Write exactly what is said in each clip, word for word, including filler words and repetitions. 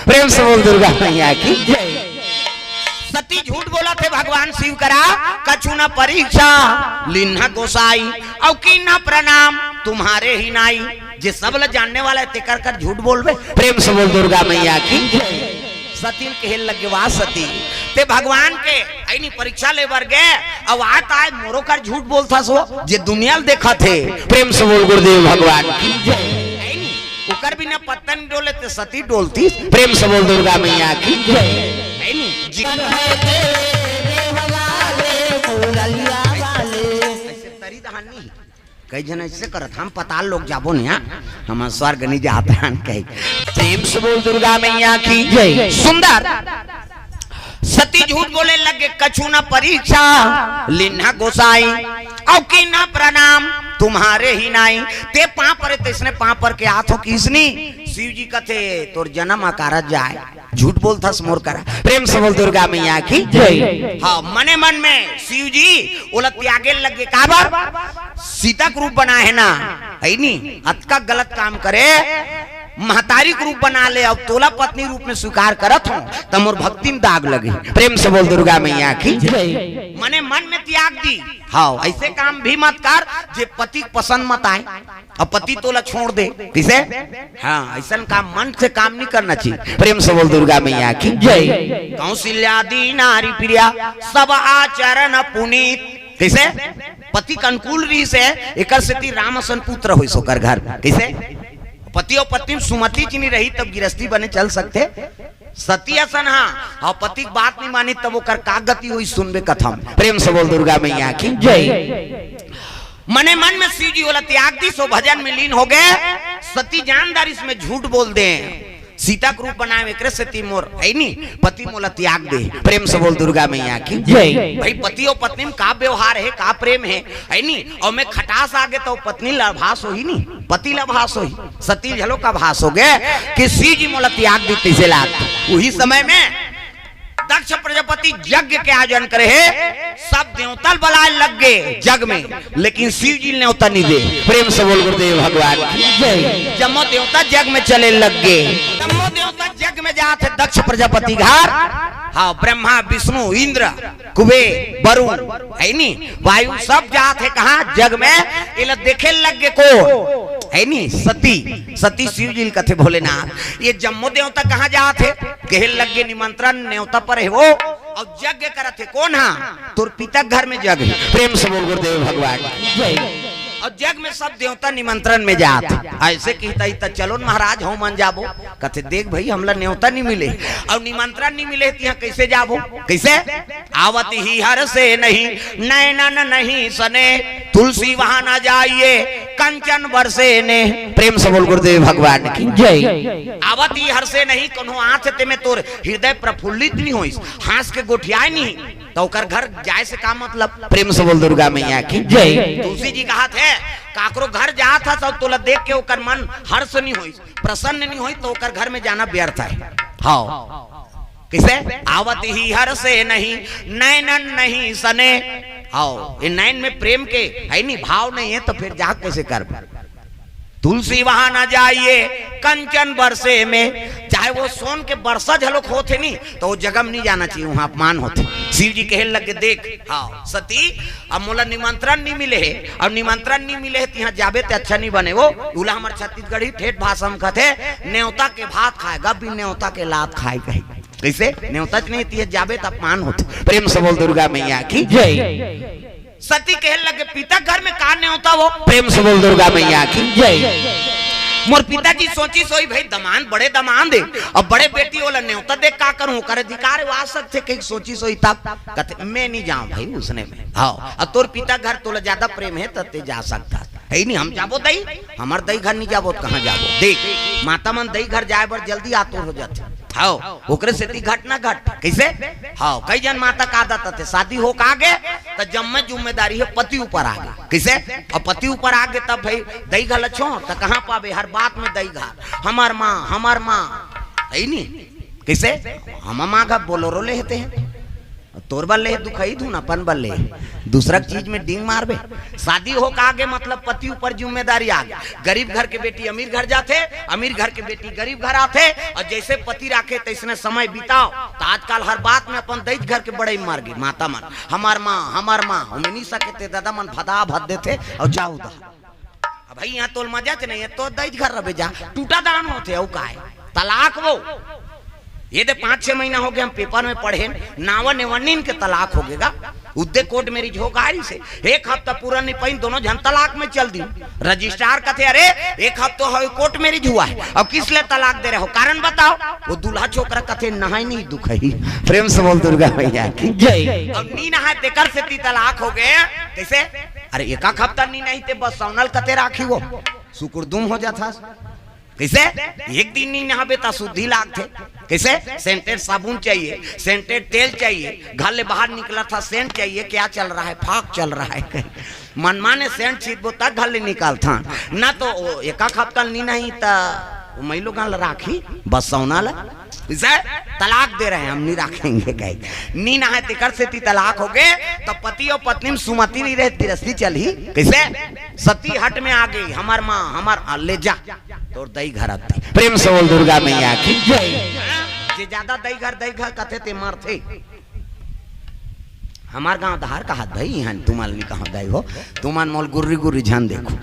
प्रेम से बोल दुर्गा मैया की। सती झूठ बोलत हे भगवान शिव करा, कछु न परीक्षा लिन्हा गोसाई, अउ कीन्हा प्रणाम तुम्हारे ही नाई। जे सब ल जानने वाला हे, तेकर कर झूठ बोलबे। प्रेम से बोल दुर्गा मैया की। सती ल कहे लगे, वाह सती, ते भगवान के अइनी परीक्षा ले बर गे, अउ आत आय मोरो कर झूठ बोलथस हो, जे दुनिया ल देखत हे। प्रेम से बोल गुरुदेव भगवान की। अइनी ओकर बिना पत्ता नहीं डोले, ते सती डोलती। प्रेम से बोल दुर्गा मैया की। अइनी जी। अइसे तरी दहान नहीं। कई झन अइसे करत, हम पताल लोग जाबो नहीं, हाँ? हम स्वर्ग नहीं जात हन कही। प्रेम से बोल दुर्गा मैया की। जय। सुंदर। सती झूठ बोले लगे, कछु न परीक्षा लिन्हा गोसाई, अउ कीन्हा प्रणाम तुम्हारे ही नाई। ते पाँव परे, तइसने पाँव पर के आत हो किसनी। शिव जी कथे, तोर जन्म अकारत जाय, झूठ बोलथस मोर करा। प्रेम से बोल दुर्गा मैया की। जय। हाँ, मने मन में शिव जी ओला त्यागे लगे, काबर? सीता के रूप बनाए हे ना, अइनी, अतका गलत काम करे, महतारी के रूप बना ले, अउ तोला पत्नी रूप में स्वीकार करत हो, त मोर भक्ति में दाग लगे। प्रेम से बोल दुर्गा मैया की। जय। मने मन में त्याग दी। हाँ, अइसे काम भी मत कर, जे पति के पसंद मत आय, अउ पति तोला छोड़ दे। कइसे? हाँ, अइसन काम, मन से काम नहीं करना चाहिए। प्रेम से बोल दुर्गा मैया की। जय। कौशल्यादि नारी प्रिया, सब आचरण पुनीत। कइसे? पति के अनुकूल रहिस हे, एकर सेती राम असन पुत्र होइस ओकर घर। कइसे? पति अउ पत्नी में सुमति जी नहीं रही, तब गिरस्ती बने चल सकथे। सती असन हा, अउ पति के बात नहीं मानी, तब ओकर का गति होइस, सुनबे कथा में। प्रेम से बोल दुर्गा मैया की। जय। मने मन में शिव जी ओला त्याग दिस, ओ भजन में लीन हो गे। सती जान डारिस मैं झूठ बोल देंव, सीता के रूप बनाएंव, एकरे सेती मोर, अइनी, पति मोला त्याग दे। प्रेम से बोल दुर्गा मैया की। जय। भाई, पति अउ पत्नी में का व्यवहार हे, का प्रेम हे, अइनी? अउ मैं खटास आगे त पत्नी ल आभास होही नी, पति ल आभास होही, सती ल घलो का आभास हो गे कि शिव जी मोला त्याग दिस, तइसे लात। उही समय में दक्ष प्रजापति यज्ञ के आयोजन करे हे, सब देवता ल बलाए लग गे जग में, लेकिन शिव जी ल नेवता नहीं दे। प्रेम से बोल गुरुदेव भगवान की। जय। जम्मो देवता जग में चले लग गे। जम्मो देवता जग में जात हे दक्ष प्रजापति घर। हाँ, ब्रह्मा, विष्णु, इंद्र, कुबेर, वरुण, अइनी, वायु, सब जात हे कहाँ? जग में। एला देखे लग गे कोन? अइनी, सती। सती शिव जी ल कथे भोलेनाथ, ये जम्मो देवता कहाँ जात हे? कहे लग गे निमंत्रण, नेवता परे हे वो, अउ यज्ञ करत हे कोन हा? तोर पिता के घर में जग हे। प्रेम से बोल गुरुदेव भगवान। जय। अउ जग में सब देवता निमंत्रण में जात हे। अइसे कहिस त चलो न महाराज, हमन जाबो। कथे, देख भाई, हमला नेवता नहीं मिले, अउ निमंत्रण नहीं मिले, तिहाँ कइसे जाबो? कइसे? आवत ही हर्षे नहीं, नैनन नहीं सने, तुलसी वहां न जाइए, कंचन बरसे नेह। प्रेम से बोल गुरुदेव भगवान की। जय। आवत ही हर्षे नहीं, कोनो आत हे तेमे तोर हृदय प्रफुल्लित नहीं होइस, हंस के गोठियाए नहीं, त ओकर घर जाए से का मतलब? प्रेम से बोल दुर्गा मैया की। जय। तुलसी जी कहत हे, काकरो घर जात हस अउ तोला देख के ओकर मन हर्ष नहीं होइस, प्रसन्न नहीं होइस, त ओकर घर में जाना व्यर्थ हे। हाँ। कइसे? आवत ही हर्षे नहीं, नैनन नहीं सने। हाँ, ये नैन में प्रेम के, अइनी, भाव नहीं हे, त फिर जाग कइसे करबे? तुलसी वहां न जाइए, कंचन बरसे में। चाहे वो सोन के बरसा घलो होत हे नी, त वो जगह में नहीं जाना चाहिए, वहां अपमान होथे। शिव जी कहे लग गे, देख, हाँ, सती, अब मोला निमंत्रण नहीं मिले हे, अब निमंत्रण नहीं मिले हे, तिहाँ जाबे ते अच्छा नहीं बने। वो उला हमर छत्तीसगढ़ी ठेठ भाषा में कथे, नेवता के भात खाएगा, बिन नेवता के लात खाए कही। कइसे? नेवता च नहीं, तिहाँ जाबे त अपमान होथे। प्रेम से बोल दुर्गा मैया की। जय। सती कहे लगे, पिता घर में का नेवता वो? प्रेम से बोल दुर्गा मैया की। जय। मोर पिताजी सोचिस होही, भाई, दमांद, बड़े दमांद हे, अब बड़े बेटी ओला नेवता दे का करूं, ओकर अधिकार हे, वो आ सकथे, कहीं सोचिस होही तब। कथे, मैं नहीं जाऊं भाई उसने में। हाँ, अब तोर पिता घर तोला ज्यादा प्रेम हे, त ते जा सकथस। हे नहीं, हम जाबो दई, हमर दई घर नहीं जाबो, त कहाँ जाबो? देख, माता मन दई घर जाए बर जल्दी आतुर हो जाथे। हाँ, ओकरे सेती घट ना घट। कइसे? हाँ, कई झन माता का आदत हे, शादी हो के आगे, त जम्मे जिम्मेदारी हे पति ऊपर आगे। कइसे? अब पति ऊपर आगे, तब भाई दई घर ल छोड़, त कहाँ पाबे? हर बात में दई घर, हमर माँ, हमर माँ, हे नहीं? कइसे? हमर माँ घर बोलेरो लेहते हे। तोर बर ले दुखई धुन, अपन बर ले दूसरा चीज में डींग मारबे। शादी हो का आगे मतलब पति ऊपर जिम्मेदारी आ गया। गरीब घर के बेटी अमीर घर जाथे, अमीर घर के बेटी गरीब घर आथे, और जैसे पति राखे तैसने समय बिताओ। तो आजकल हर बात में अपन दई घर के बड़ई मार गे, माता मन, हमार माँ, हमार माँ, हमें नहीं सके ते दादा मन भदा भद देथे और जाओ दा। अब भाई, यहाँ तोल मजा च नहीं है, तो दई घर रबे जा, टूटा दान होथे, अउ काय? तलाक वो। ये दे पाँच छह महीना हो गया, हम पेपर में पढ़े, नावा नेवन्नीन के तलाक हो गेगा। उद्दे कोर्ट मैरिज हो गारी से एक हफ्ता पूरा नहीं पाइन, दोनों झन तलाक में चल दी। रजिस्ट्रार कथे, "अरे, एक हफ्ता हो कोर्ट मैरिज हुआ है, अब किस ले तलाक दे रहे हो, कारण बताओ।" वो दूल्हा छोकरा कथे, "नहाय नहीं दुखही।" प्रेम से बोल दुर्गा मैया की। जय। अब नी नहाय, तेकर सेती तलाक हो गए। कैसे? अरे, एक आध हफ्ता नी नहाय ते बस सौनल कते राखी वो, सुकुरदुम हो जाथस। कैसे? एक दिन नी नहाबे ता शुद्धि लागथे। कैसे? सेंटेड साबुन चाहिए, सेंटेड तेल चाहिए, घर ले बाहर निकला था सेंट चाहिए, क्या चल रहा है? फाक चल रहा है। कहीं मनमाने सेंट छीटबो तक घर ले निकालथन, ना तो वो एक आध हफ्ता नी नहाही ता वो मैलो गाल राखी, बस सौना ला। इसे तलाक दे रहे हैं, हम नहीं रखेंगे कहे। नी नहाय तेकर सेती तलाक हो गए, तो पति और पत्नी में सुमति नहीं रहे, तिरस्ती चलही। कैसे? सती हट में आ गई, हमार माँ, हमार, आ, ले जा, तोर दई घर आती। प्रेम से बोल दुर्गा मैया की। जय। जे ज्यादा दई घर, दई घर कथे ते मरथे। हमार गांव धार कहत भाई, यहाँ तुमन नहीं कहा दई हो, तुमन मोल गुर्री गुर्री झन देखो।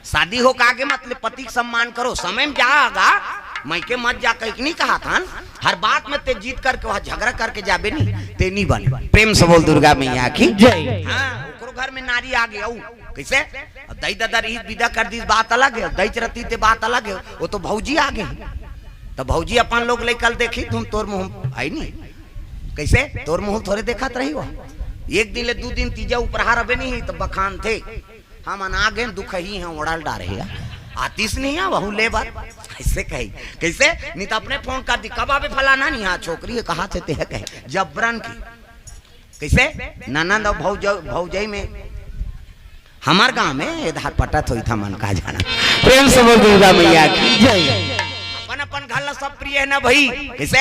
शादी हो का आगे मतलब पति के सम्मान करो, समय में जागा, मइके मत जा कहिके नहीं कहा था। हर बात में ते जीत करके वहाँ झगड़ा करके जाबे नहीं, ते नहीं बने। प्रेम से बोल दुर्गा मैया की। जय। हाँ, ओकरो घर में नारी आ गई, अउ कैसे? अब दई ददा रही, विदा कर दी, बात अलग है, दई चरती ते बात अलग है, वो तो भौजी आ गई। तो भौजी अपन लोग ले कल देखी, तुम तोर मुँह आई नहीं। कैसे? तोर मुँह थोड़े देखत रही हो। एक दिन ले दू दिन तीजा उपराहा रबे नहीं, तो बखान थे, "हमन आ गए, दुखही हैं, ओढ़ल डारे है।" आतिस नहीं है, वहू ले बात। ऐसे कही। कैसे? नहीं तो अपने फोन कर दी, "कब आबे फलाना?" "नहीं, हाँ, छोकरी है, कहा थे ते है," कहे, जबरन की। कैसे? ननद और भौज-, भौजई में, हमार गांव में ये धार पटत होई था मन का जाना। प्रेम से बोल दुर्गा मैया की। जय। अपन अपन घर ला सब प्रिय है ना भाई। कैसे?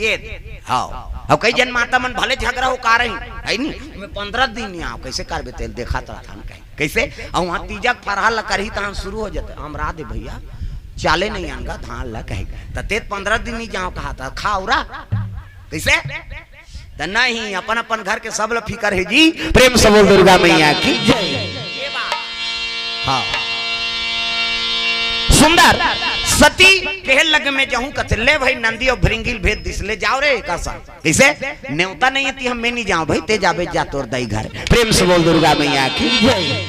ये, हाँ। अब कई जन माता मन भले झगड़ा हो का रही, है नी? मैं पंद्रह दिन नहीं आओ, कैसे करबे तेल देखा तो था कहीं। कैसे? और वहाँ तीजा के फरहा ला करही तहाँ शुरू हो जाते। हम राधे भैया, चाले नहीं आनगा धान ला कहे। त ते पंद्रह दिन नहीं जाओ कहा था, खा उरा। कैसे? त नहीं, अपन अपन घर के सब ल फिकर है जी। प्रेम से बोल दुर्गा मैया की। जय। ये बात। हाँ। सुंदर सती कहे लगे, मैं जाऊं कथे, "ले भाई, नंदी और भृंगिल भेज दिस, ले जाओ रे, एकर संग।" कैसे? नेवता नहीं है ती, हम मैं नहीं जाऊं भाई, ते जाबे जा तोर दाई घर। प्रेम से बोल दुर्गा मैया की। जय।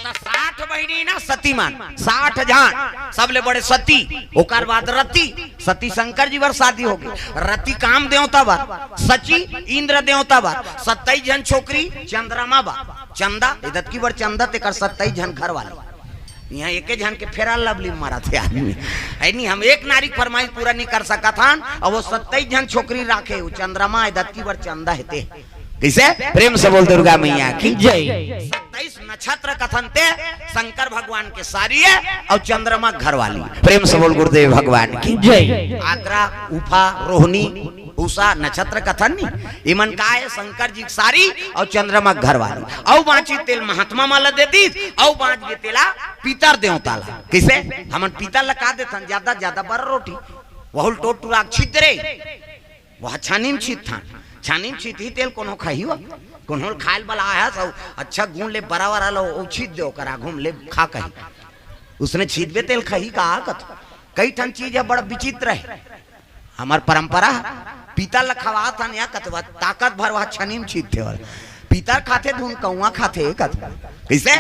त साठ बहिनी ना सती मान, साठ जान, सबले बड़े सती, ओकर बाद रति, सती शंकर जी बर शादी हो गई। रति काम देवता बर, सची इंद्र देवता बर, सत्ताईस झन छोकरी चंद्रमा बर। चंदा, इदत की बर चंदा तेकर सत्ताईस झन घर वाली। यहाँ एके झन के फेरा लवली मारा थे आदमी। है नहीं, हम एक नारी के फरमाइश पूरा नहीं कर सकत हन, और वो सत्ताईस झन छोकरी राखे, वो चंद्रमा इदत की बर चंदा है ते। कैसे? प्रेम से बोल दुर्गा मैया की। जय। सत्ताईस नक्षत्र कथन ते शंकर भगवान के सारी है और चंद्रमा घर वाली। प्रेम से बोल गुरुदेव भगवान की। जय। आद्रा, उफा, रोहिणी, उषा नक्षत्र कथन नहीं, इमन का है शंकर जी के सारी और चंद्रमा घर वाली। औ बांची तेल महात्मा माला दे दीस, औ बांच के तेला पितर देवता ला। किसे? हमन पितर ला का देथन? ज्यादा, ज्यादा बर रोटी। वहुल टोट टुरा के छित रे। वह छानी में छित था। छानी में छित ही तेल कोनो खाही हो? कोनो खाइल वाला आया सब अच्छा गुण ले बराबर आलो, ओ छित दे ओकर आघू में ले खा कही। उसने छितबे तेल खाही का कथ? कई ठन चीज है बड़ा विचित्र है। हमार परंपरा ह, पीतर ल खवात हन या कथवा, ताकत भर वह छनी म छींचथे वाला। पीतर खाथे धुन कौआ खाथे कथवा। कइसे?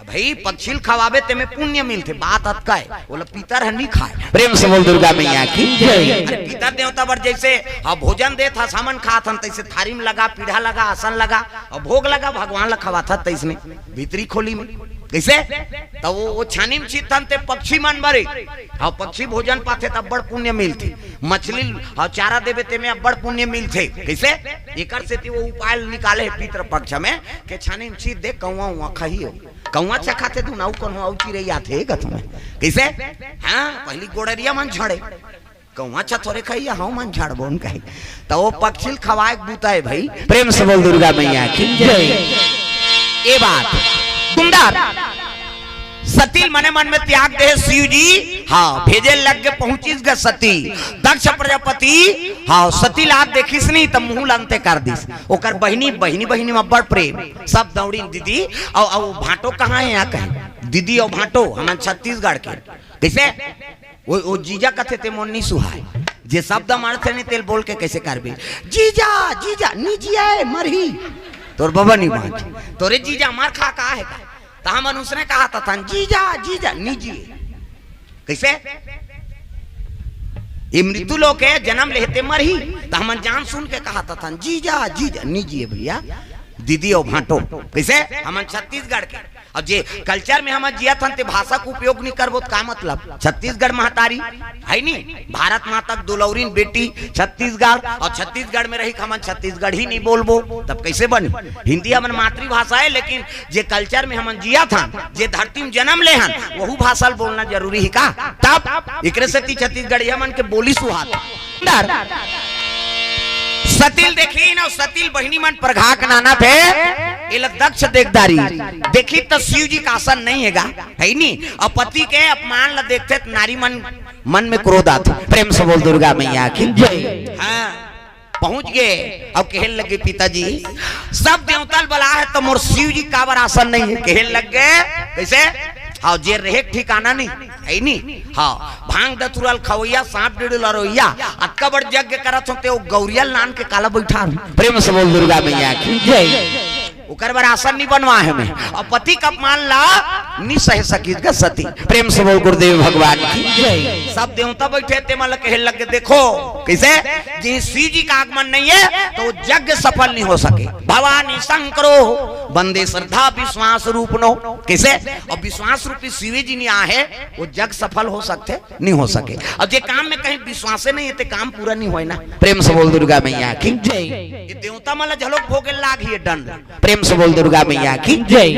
भाई, पक्षी ल खवाबे तेमे पुण्य मिलथे, बात अतका हे। ओला पीतर ह नी खाय। प्रेम से बोल दुर्गा मैया की जय। अरे, पीतर देवता बर जइसे, हाँ, भोजन देत हस, हमन खात हन, तइसे थारी म लगा, पीढ़ा लगा, आसन लगा, अउ भोग लगा, भगवान ल खवात हस, तइसने भीतरी खोली म। कइसे? त वो, वो छानी म छींचथन ते पक्षी मन बरे। हाँ, पक्षी भोजन पाथे त अब्बड़ पुण्य मिलथे। मछली ल, हाँ, चारा देबे तेमे अब्बड़ पुण्य मिलथे। कइसे? एकर सेती वो उपाय निकाले हे पितृ पक्ष में के छानी म छींच दे, कौआ उआ खाही हो। कौआ अच्छा खाथे धुन, अउ कोनो अउ चिरई आथे कथों में। कइसे? हाँ, पहिली गोड़रिया मन झड़े। कौआ छथोरे खाइया, हव मन झाड़बोन कहे। त वो पक्षी ल खवाए के बूता हे भाई। प्रेम से बोल दुर्गा मैया की जय। ये बात सुंदर। सती ल मने मन में त्याग दे शिव जी। हाँ, भेजे लग के पहुंचिस ग सती। दक्ष प्रजापति, हाँ, सती ला देखिस नहीं त मुंह ल अंते कर दिस। ओकर बहिनी, बहिनी, बहिनी में बड़ प्रेम। सब दौड़िन दीदी, अउ, अउ भांटो कहाँ हे यहाँ कहे? दीदी अउ भांटो, हमन छत्तीसगढ़ के। कइसे? वो, वो जीजा कथे ते मोर नी सुहाय। जे शब्द मारथे नहीं तेल बोल के कइसे करबे? जीजा, जीजा, नी जिए, मरही। तोर बबा नी बांच। तोरे जीजा मार खा का हे का? त हमन उसने कहा त थन, जीजा, जीजा, नी जिए। कइसे? ये मृत्यु लोक हे, जन्म लेहे ते मरही। त हमन जान सुन के कहा त थन, जीजा, जीजा, नी जिए भैया। दीदी अउ भांटो। कइसे? हमन छत्तीसगढ़ के। अब जे culture में हमन जियत हन ते भाषा के उपयोग नी करबो त का मतलब? छत्तीसगढ़ महतारी हे नी, भारत माता के दुलौरिन बेटी छत्तीसगढ़, अउ छत्तीसगढ़ में रही के हमन छत्तीसगढ़ी नी बोलबो तब कइसे बनी? हिंदी हमन मातृभाषा हे, लेकिन जे culture में हमन जियत हन, जे धरती में जन्म ले हन, वहू भाषा ल बोलना जरूरी हे का? तब एकरे सेती छत्तीसगढ़िया मन के बोली सुहात। अंदर सती ल देखिन अउ सती ल बहिनी मन परघा के नानथे। एला दक्ष देख डारिस, देखिस त शिव जी के आसन नहीं हे गा, हे नी? अउ पति के अपमान ल देखथे त नारी मन, मन में क्रोध आथे। प्रेम से बोल दुर्गा मैया की जय। हाँ, पहुंच गे अउ कहे लगे, पिताजी, सब देवता ल बलाए हे त मोर शिव जी काबर आसन नहीं हे? कहे लगे, कइसे? हाँ, जे रहे के ठिकाना नहीं। हे नी? हाँ, भांग धतूरा ल खवइया, सांप डेढ़ लरोइया, अतका बड़ यज्ञ करत हों ते वो गौरिया ल लान के काला बइठार। प्रेम से बोल दुर्गा मैया की जय। ओकर बर आसन नी बनवाए हमें। अउ पति के अपमान ला नी सहे सकिस ग सती। प्रेम से बोल गुरुदेव भगवान की जय। सब देवता बइठे ते मन ल कहे लगे, देखो कइसे, जिन शिव जी के आगमन नहीं हे त वो यज्ञ सफल नी हो सके। भवानी शंकरो वंदे श्रद्धा विश्वास रूपनो। कइसे? अउ विश्वास रूपी शिव जी नी आहे, वो यज्ञ सफल हो सकथे? नी हो सके। अउ जे काम में कहीं विश्वासे नहीं हे, ते काम पूरा नी होय ना। प्रेम से बोल दुर्गा मैया की जय। ये देवता मन ल झलोक भोगे लाग ही ये दंड। प्रेम से बोल दुर्गा मैया की जय।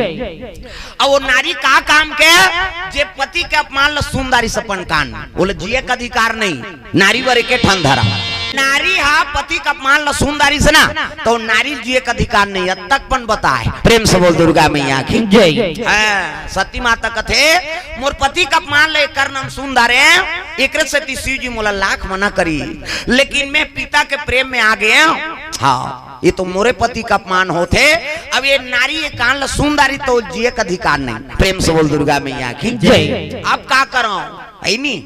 अउ वो नारी का काम के, जे पति के अपमान ल सुन डारिस अपन कान, ओला जिए के अधिकार नहीं, नारी बर एके ठन धरम। नारी हा पति के अपमान ल सुन डारिस ना, त नारी ल जिए के अधिकार नहीं, अतक पन बताए। प्रेम से बोल दुर्गा मैया की जय। हाँ, सती माता कथे, मोर पति के अपमान ल एकर नाम सुन डारे, एकरे सेती शिव जी मोला लाख मना करिस, लेकिन मैं पिता के प्रेम में आ गे हंव। हाँ, ये तो मोरे पति के अपमान होथे। अब ये नारी ये कान ल सुन डारिस त जिए के अधिकार नहीं। प्रेम से बोल दुर्गा मैया की जय। अब का करंव? हे नी?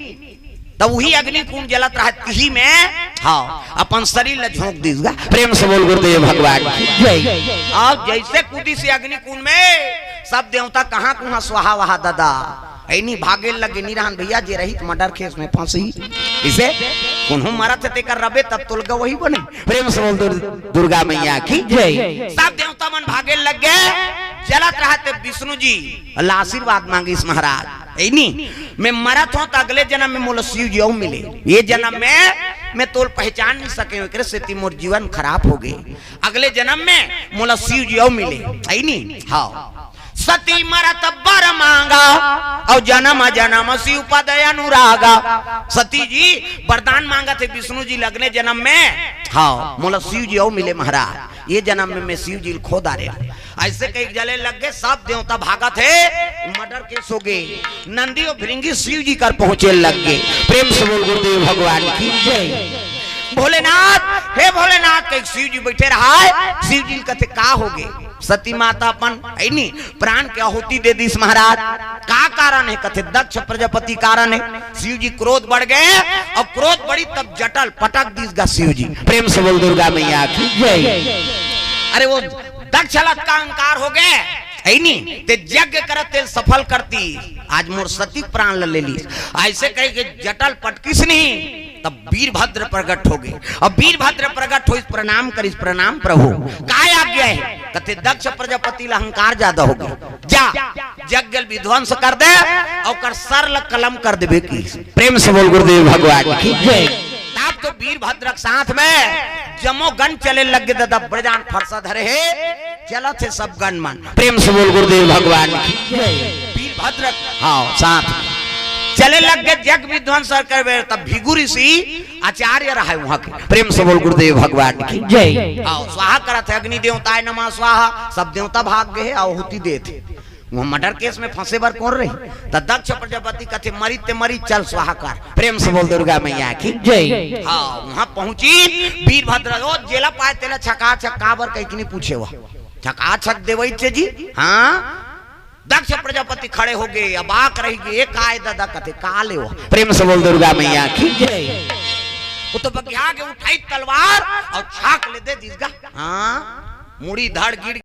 त उही अग्नि कुंड जलत रहत, तिही में, हाँ, अपन शरीर ल झोंक दिस गा। प्रेम से बोल गुरुदेव भगवान की जय। अब जइसे कूदिस अग्नि कुंड में, सब देवता कहाँ कुहाँ स्वाहा वहा ददा। हे नी? भागे लगे, नी रहन भैया, जे रही त murder case में फंसही। इसे कोनो मरत हे तेकर रबे तब तोल गवही बने। प्रेम से बोल दुर-, दुर्गा मैया की जय। सब देवता मन भागे लगे, जलत रहत विष्णु जी ल आशीर्वाद मांगिस महाराज। हे नी? मैं मरत हों त अगले जन्म में मोला शिव जी अउ मिले। ये जन्म में मैं तोल पहचान नी सके हंव, एकरे सेती मोर जीवन खराब हो गे। अगले जन्म में मोला शिव जी अउ मिले। हे नी? हाँ। सती मरत बर मांगा, अउ जन्म जन्म शिव पद अनुरागा। सती जी वरदान मांगथे विष्णु जी ल अगले जन्म में, हाँ, मोला शिव जी अउ मिले महाराज, ये जन्म में मैं शिव जी ल खो डारे हंव। अइसे कहिके जले लग गे, सब देवता भागत हे, murder case हो गे। नंदी अउ भृंगी शिव जी कर पहुंचे लग गे। प्रेम से बोल गुरुदेव भगवान की जय। भोलेनाथ, हे भोलेनाथ, कहिके शिव जी बइठे रहय। शिव जी ल कथे, का हो गे? सती माता अपन, हे नी, प्राण के आहुति दे दिस महाराज। का कारण हे? कथे, दक्ष प्रजापति कारण हे। शिव जी क्रोध बढ़ गे, अउ क्रोध बढ़िस तब जटा ल पटक दिस गा शिव जी। प्रेम से बोल दुर्गा मैया की जय। अरे वो दक्ष ल अतका अहंकार हो गे, हे नी, ते यज्ञ करत तेला सफल करतिस, आज मोर सती के प्राण ल ले लिस। अइसे कहिके जटा ल पटकिस नहीं, तब वीरभद्र प्रगट हो गे। अब वीरभद्र प्रगट होइस, प्रणाम करिस, प्रणाम प्रभु, का आज्ञा हे? कथे, दक्ष प्रजापति ल अहंकार जादा हो गे, जा यज्ञ ल विध्वंस कर दे, अउ ओकर सर ल कलम कर देबे कहिस। प्रेम से बोल गुरुदेव भगवान की जय। तब तो वीरभद्र के साथ में जम्मो गण चले लग गे ददा, ब्रजान फरसा धरे हे, चलत हे सब गण मन। प्रेम से बोल गुरुदेव भगवान की जय। वीरभद्र, हाँ, साथ में। चले लग गे जग विध्वंस कर बेर, तब भृगु ऋषि आचार्य रहे वहां के। प्रेम से बोल गुरुदेव भगवान की। जय। आओ, स्वाहा करत हे, अग्नि देवताय नमः स्वाहा, सब देवता भाग गे हे, आहुति देत हे। वहां मर्डर केस में फंसे बर कोन रही? त दक्ष प्रजापति कथे, "मरी ते मरी, चल स्वाहा कर।" प्रेम से बोल दुर्गा मैया की। जय। हाँ, वहां पहुंची वीरभद्र, ओ जेला पाए तेला छका छक काबर कहि के नहीं पूछे वह। छका छक देवई थे जी। हाँ, दक्ष प्रजापति खड़े हो गे, अबाक रहि गे, "ए काय दादा?" कथे, "का ले वो?" प्रेम से बोल दुर्गा मैया की। जय। वो तो बगिया के उठाई तलवार और छाक ले दे दिस गा। हाँ, मुड़ी धड़ गिड़